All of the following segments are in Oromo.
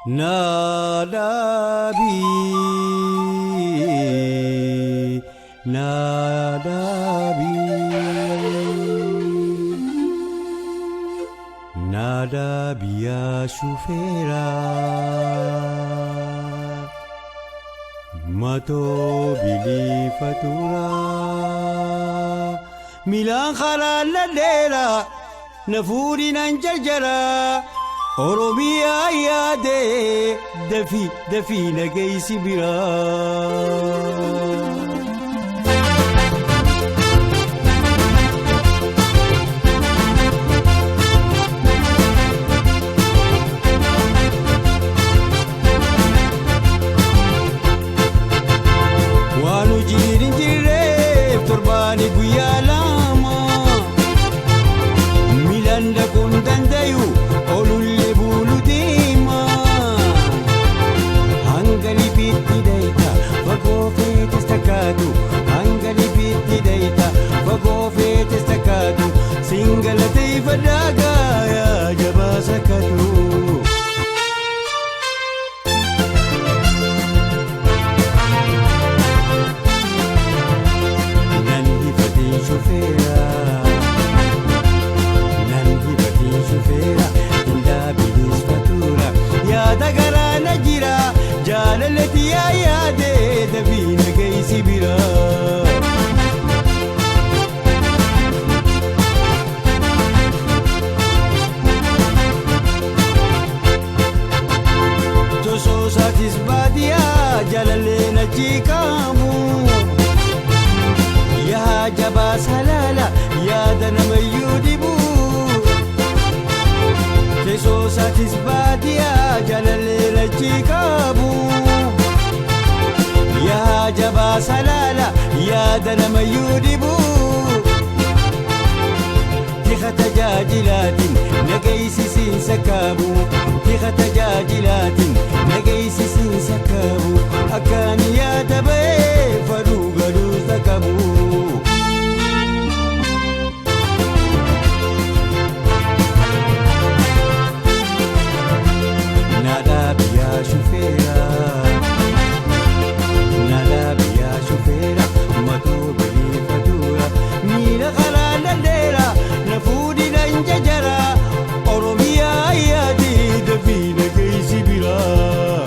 Nadabi, nadabi, nadabi ya shufera, mato bili fatura, milan khala ladera, nafuri nanjarjara. Oromiyaa yaadee dafii dafii nageessi biraa. Waan hojiin hin jirreef torbaani guyyaa lama miilaan dhaquun dandayu. Singalatee fadaagaa yaa jabaa sakatu. Nan hifatiin shufeera, nan hifatiin shufeera, indaa bilis fatuura. Yaada garaa na jira, jaalalati yaa yaadee dafii nageessi bira. Soosatis baadiyyaa jaalallee achi kaamu yaa jabaa salaala yaada namayyuu dhibu. Soosatis baadiyyaa jaalallee achi kaamu yaa jabaa salaala yaada namayyuu dhibu. Tiha tajaajilaatiin nageessisiin sakkaabu. Tiha tajaajilaatiin nageessisiin sakkaabu. Akkaan yaada ba'ee faduu galuu sakkaabu. Nadaabi yaa shufeera, nadaabi yaa shufeera, matuu bilii faduura, miila karaa lalleera. Nafuudhi lanjajara Oromiyaa yaadee dafii nageessi biraa.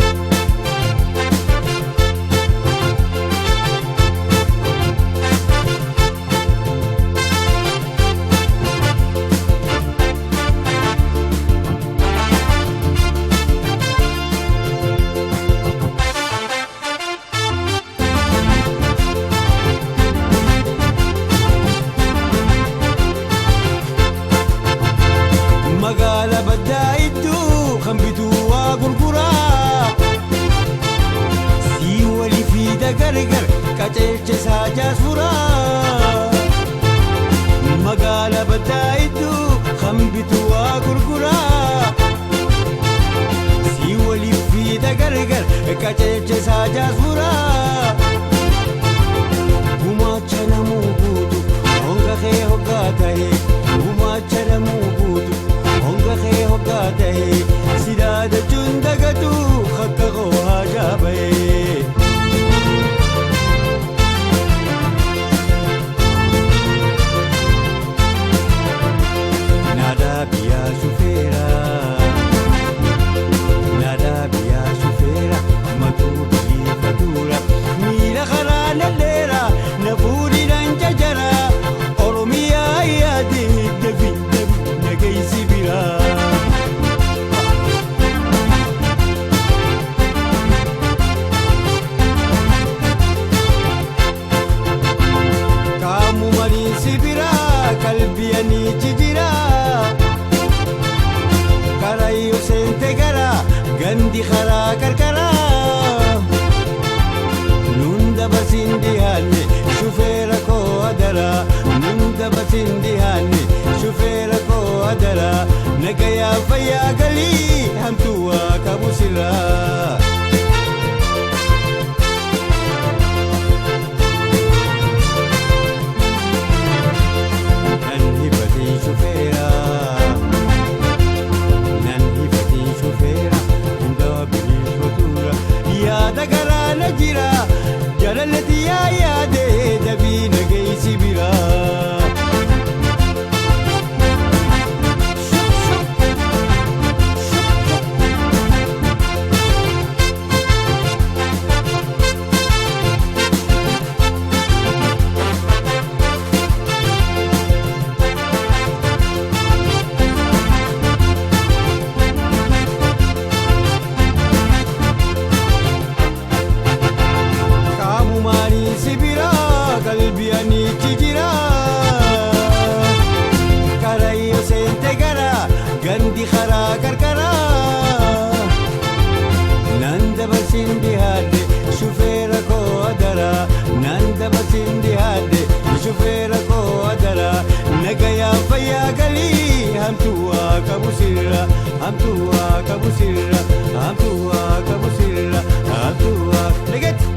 Magaala baddaa iddoo kan bituu waa gurguraa. Sii walii fiida gargar qajeelcha isaa jaasfuraa. Magaala baddaa iddoo kan bituu waa gurguraa. Sii walii fiida gargar qajeelcha isaa jaasfuraa. Gumaacha namuu guutu honga kee hoggaa ta'e. Gumaacha namuu guutu. Honga kee hoggaa ta'e sidaada dagatu akka koo haajaa ba'e. Nadaabi yaa shufeera, nadaabi yaa shufeera, matuu bilii faduura, miila karaa lalleera, na fuudhidhaan jajjara, Oromiyaa yaadee dafii dafii nageessi biraa. Qaamumariinsi biraa qalbii jijjiira. Karayyoo seente gara gandi karaa qarqaraa. Nun dabarsin dhiyaanne shufeera koo adaraa. Nun dabarsin dhiyaanne shufeera koo adaraa. Nagayaa fayyaa galii hamtuu waa qabu sirraa. Nan hifatiin shufeera, nan hifatiin shufeera, hundaa. Kanichi jira Karayyo seente gara gandi karaa qarqara Nan dabarsin dhiyaadhe shufeera koo adara Nan dabarsin dhiyaadhe shufeera koo adara Nagayaan fayyaa galii hamtuu waa qabu sirra hamtuu waa qabu sirra hamtuu waa qabu sirra hamtuu waa dhagatti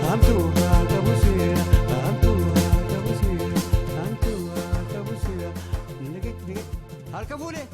hamtuu waa qabu sirra hamtuu waa qabu sirra hamtuu waa qabu sirra dhagatti dhagatti harka fuudhee.